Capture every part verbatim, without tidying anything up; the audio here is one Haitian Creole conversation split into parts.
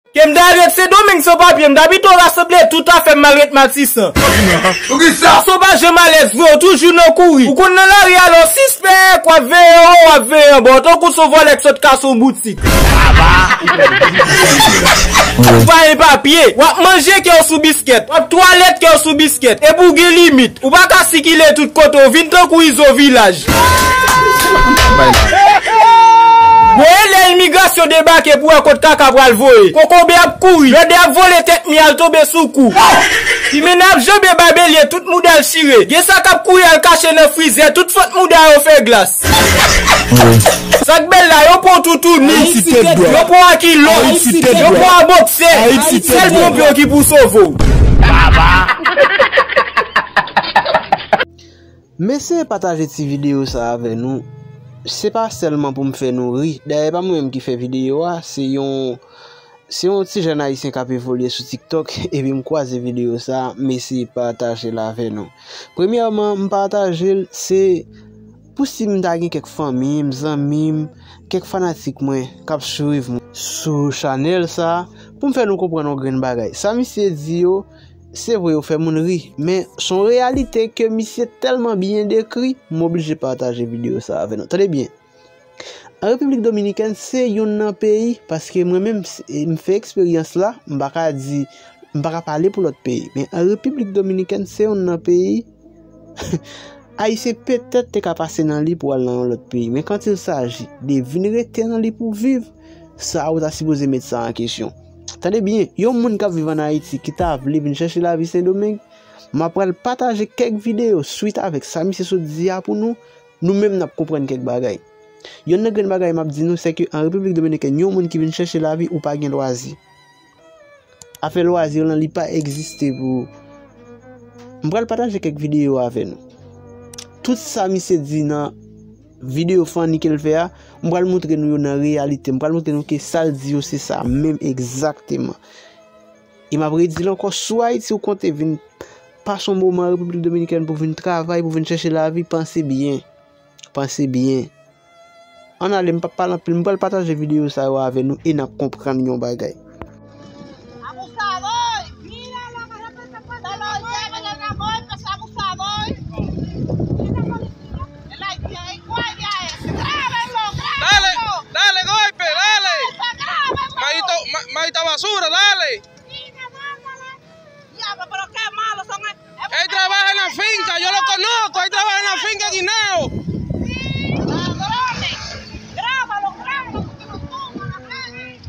Ke m ta ret Sendomeng san papye, m ta pito rasanble tout afè m, m al ret Matisan. Poukisa? Paske w pa janm alèz vre, w toujou nan kouri. Ou konn nan lari a, lè w sispèk, w ap veye anwo, w ap veye anba, w tankou se yon vòlè k sot kase yon boutik. Ou pa gen papye, w ap manje kè w sou biskèt, w ap twalèt kè w sou biskèt, epi w gen limit. Ou pa ka sikile tout kote, w vin tankou Izo Vilaj. Bon, e lè imigrasyon debake pou wè kot kaka pral voye. Kokobe ap kouri, lòdè ap vole tèt mi al tonbe sou kou. Pimen ap janbe babelye, tout mouda l chire. Gen sa k ap kouri al kache nan frizè, tout fant mouda yo fè glas. Sa k bèl la, yo pran w toutouni, yo pran w akilòt, yo pran w boksè, sèl ponpye w ki pou sove w. M eseye pataje ti videyo sa avè nou. Se pa sèlman pou m fè nou ri. Dayè, e pa mwen menm ki fè videyo a, se yon, se yon ti jèn ayisyen k ap evolye sou TikTok, epi m kwaze videyo sa, m eseye pataje l avè nou. Premyèman, m pataje l, se pou si m ta gen kèk fanmi m, zanmi m, kèk fanatik mwen k ap swiv mwen sou chanèl sa, pou m fè nou konprann yon grenn bagay. Sa misye di yo, se vre, yo fè moun ri, men se yon reyalite ke misye tèlman byen dekri, m oblije pataje videyo sa avè nou. Tande byen. An Repiblik Dominikèn, se youn nan peyi, paske mwen menm, s-, e, m fè eksperyans la, m pa ka di, m pa ka pale pou lòt peyi, men an Repiblik Dominikèn, se youn nan peyi, Ayisyen petèt te ka pase nan li pou al nan yon lòt peyi, men quand il s'agit de vin rete nan li pou viv, sa ou ta sipoze met sa an kesyon. Tande byen, yon moun k ap viv ann Ayiti ki ta vle vin chèche lavi Sendomeng, m ap pral pataje kèk videyo swit avèk sa misye sot di a pou nou, nou menm n ap konprann kèk bagay. Yonn nan grenn bagay m ap di nou, se ke an Repiblik Dominikèn, yon moun ki vin chèche lavi, ou pa gen lwazi. Afè lwazi lan, li pa egziste pou ou. M pral pataje kèk videyo avè nou. Tout sa misye di nan videyo funny ke l fè a, m pral montre nou yo nan reyalite. M pral montre nou ke sa l di yo, se sa menm egzakteman. E m ap redi l ankò, si w Ayiti ou konte vin pase yon moman an Repiblik Dominikèn pou vin travay, pou vin chèche lavi, panse byen. Panse byen. Ann ale, m p ap pale anpil, m pral pataje videyo sa yo avè nou e n ap konprann yon bagay. Abusador, míralo, que no te puede dar los golpes, abusador. El haitiano, ¿cuál ya es? Grábenlo, dale, grábenlo. Dale, golpe, dale. Grábenlo. Maldito, ma-, maldita basura, dale. Mira, mándale. Diablo, pero qué malo son. Él trabaja en la finca, yo lo conozco, él trabaja en la finca de guineo. Ladrones. Grábalo, grábalo, porque lo tumban, ladrones.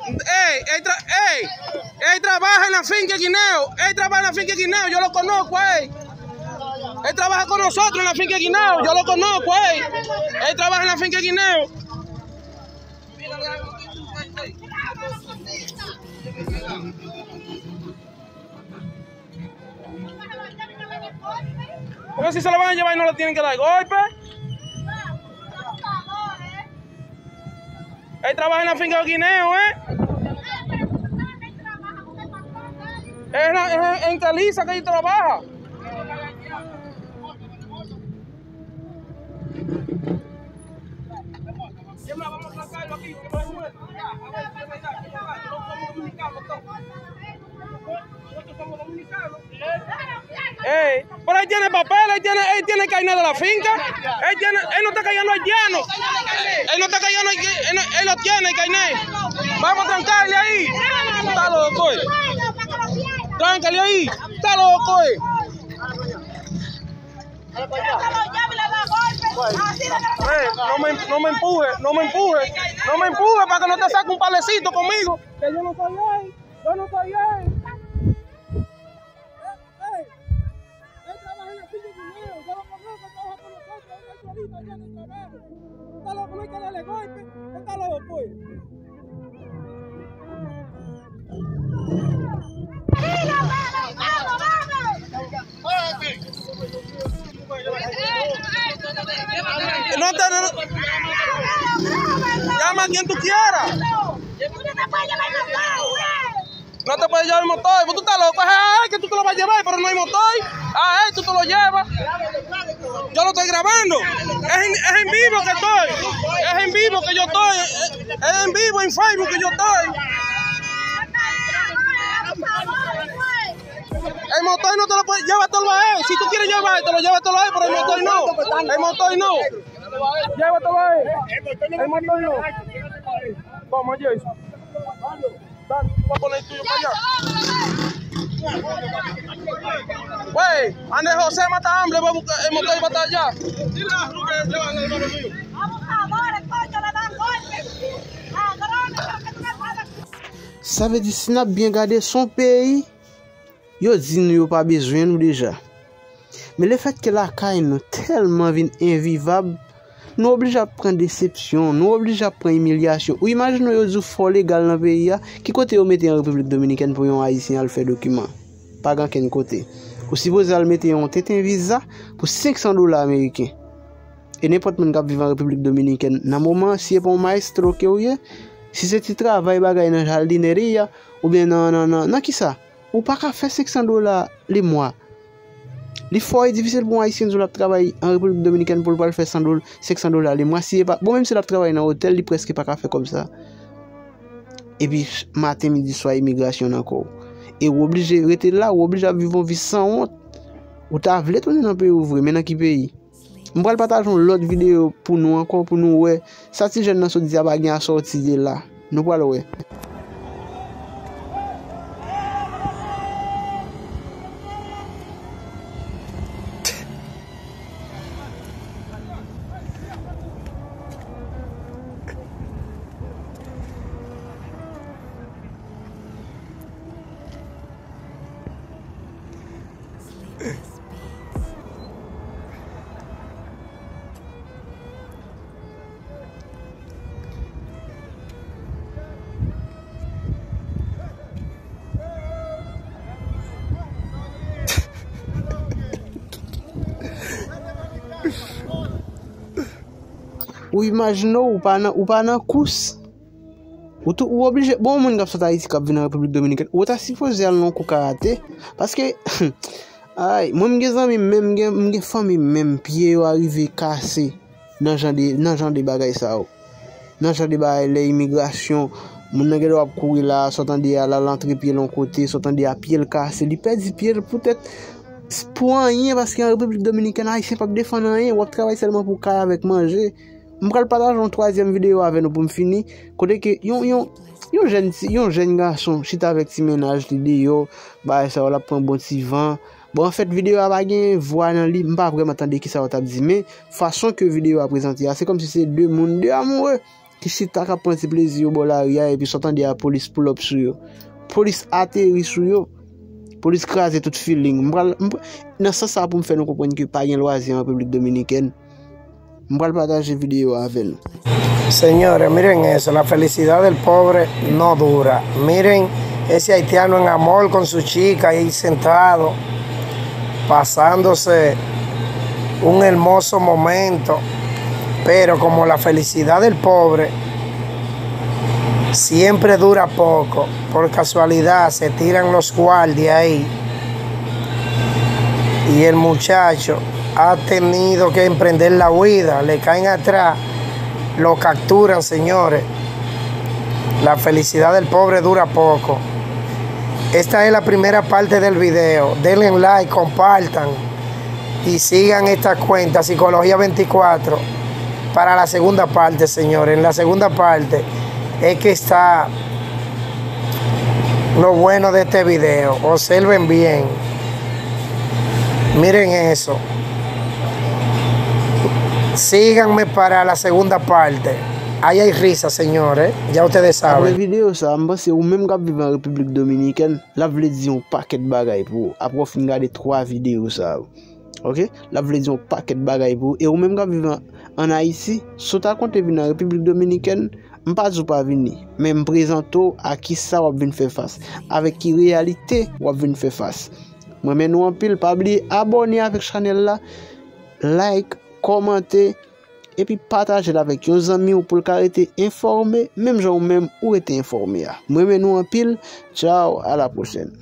Ey, él tra-, ey, él trabaja en la finca de guineo, él trabaja en la finca de guineo, yo lo conozco a él. Él trabaja con nosotros en la finca de guineo, yo lo conozco a él. Él trabaja en la finca de guineo. Porque si se lo van a llevar y no le tienen que dar golpe. Él trabaja en la finca de guineo, ¿eh? Es en, es en Caliza que él trabaja. Ey, pero él tiene papel, él tiene, él tiene el carnet de la finca. Él tiene, él no está cayendo haitiano. Él no está cayendo, él, él, él lo tiene el carnet. Vamos a trancarle ahí. Está loco, eh. Tráncale ahí. Está loco, eh. Eh, no me, no me empuje, no me empuje, no me empuje para que no te saque un palecito conmigo. Que yo no soy él, yo no soy él. Eh, eh, él trabaja en la finca de guineo, yo lo conozco, trabaja con nosotros, él es solito allá en el trabajo. Está loco, no hay que darle golpe, está loco, eh. No te, no, no. ¿A quién tú quieras? No te puedes llevar el motor, pues tú estás loco. Ay, ay, que tú te lo vas a llevar, pero no hay motor. Ay, ay, tú te lo llevas. Yo lo estoy grabando. Es en, es en vivo que estoy. Es en vivo que yo estoy. Es en vivo en Facebook que yo estoy. El motor no te lo puedes, llévatelo a él. Si tú quieres llevar, te lo llévatelo a él, pero el motor no. El motor no. Llévatelo a él. El motor no. Vamos, Jason. Dale, tú vas a poner el tuyo para allá. Wey, ande José mata hambre, va a buscar el motor y va a estar allá. Abusadores, coño, le dan golpes. Ladrones, pero que tú me pagas. Sa vle di, si n ap byen gade, s on peyi, yo di nou yo pa bezwen nou deja. Men lefètke lakay nou tèlman vin envivab, nou oblije ap pran desepsyon, nou oblije ap pran imilyasyon. Ou imajine w, yo di w fò w legal nan peyi a, ki kote yo mete an Repiblik Dominikèn pou yon Ayisyen al fè dokiman? Pa gen ankenn kote. Ou sipoze al mete yon tenten viza pou senk san dola ameriken. E nenpòt moun k ap viv an Repiblik Dominikèn, nan moman an, si e pa yon mayestwo ke w ye, si se ti travay bagay nan jardineri a, oubyen nan, nan, nan, nan kisa? Ou pa ka fè senk san dola lemwa. Li fò e difisil pou yon Ayisyen di w l ap travay an Repiblik Dominikèn pou l pral fè san dola, senk san dola lemwa. Si e pa, bon, menm si l ap travay nan otèl, li prèske pa ka fè kòb sa. Epi, maten, midi, swa, imigrasyon nan kò w. E w oblije rete la, w oblije ap viv yon vi sanwont. Ou ta vle tounen nan peyi w vre, men nan ki peyi? M pral pataje yon lòt videyo pou nou ankò, pou nou wè sa ti jèn nan sot di a pa gen a sòti de la. Nou pral wè. Ou imajine w, ou pa nan, ou pa nan kous. Ou tou, ou oblije, bon, yon moun k ap sot Ayiti k ap vin an Repiblik Dominikèn, ou ta sipoze al nan yon kou karate. Paske, ay, mwen m gen zanmi m menm, m gen, m gen fanmi m menm, pye yo arive kase nan jan de, nan jan de bagay sa yo. Nan jan de bagay, lè imigrasyon, moun nan gen dwa ap kouri la, sa w tande a, l al antre pye l yon kote, sa w tande a, pye l kase, li pèdi pye l poutèt, pou anyen, paske an Repiblik Dominikèn, Ayisyen p ap defann anyen, w ap travay sèlman pou kay avèk manje. M pral pataje yon twazyèm videyo avè nou pou m fini, kote ke yon, yon, yon jèn ti, yon jèn gason chita avèk ti mennaj li deyò, bagay sa yo, l ap pran bon ti van. Bon, anfèt, videyo a pa gen vwa nan li, m pa vrèman tande kisa yo t ap di, men fason ke videyo a prezante a, se kòmsi se de moun, de amoure, ki chita k ap pran ti plezi yo bò lari a, epi sa w tande a, polis pull up sou yo. Polis ateri sou yo. Polis kraze tout feeling. M pral, m pr-, nan sans sa pou m fè nou konprann ke pa gen lwazi an Repiblik Dominikèn. M pral pataje videyo a avè nou. Señores, miren eso, la felicidad del pobre no dura. Miren ese haitiano en amor con su chica ahí sentado, pasándose un hermoso momento, pero como la felicidad del pobre siempre dura poco, por casualidad se tiran los guardias ahí y el muchacho ha tenido que emprender la huida, le caen atrás, lo capturan, señores. La felicidad del pobre dura poco. Esta es la primera parte del video. Denle like, compartan y sigan esta cuenta, Psicología veinticuatro, para la segunda parte, señores. En la segunda parte es que está lo bueno de este video. Observen bien. Miren eso. Síganme para la segunda parte. Ahí hay risa, señores. Ya ustedes saben. Apre videyo sa, m panse ou menm k ap viv an Repiblik Dominikèn, l ap vle di yon pakèt bagay pou ou. Apre w fin gade twa videyo sa yo. Ok? L ap vle di yon pakèt bagay pou ou. E ou menm k ap viv an, ann Ayiti, si w ta konte vin an Repiblik Dominikèn, m pa di w pa vini, men m prezante w a kisa w ap vin fè fas, avèk ki reyalite w ap vin fè fas. M renmen nou anpil, pa bliye abòne avèk chanèl la, like, kòmante, epi pataje l avèk yon zanmi w pou l ka rete enfòme, menm jan ou menm ou rete enfòme a. M renmen nou anpil. Tchao, a la pwochèn.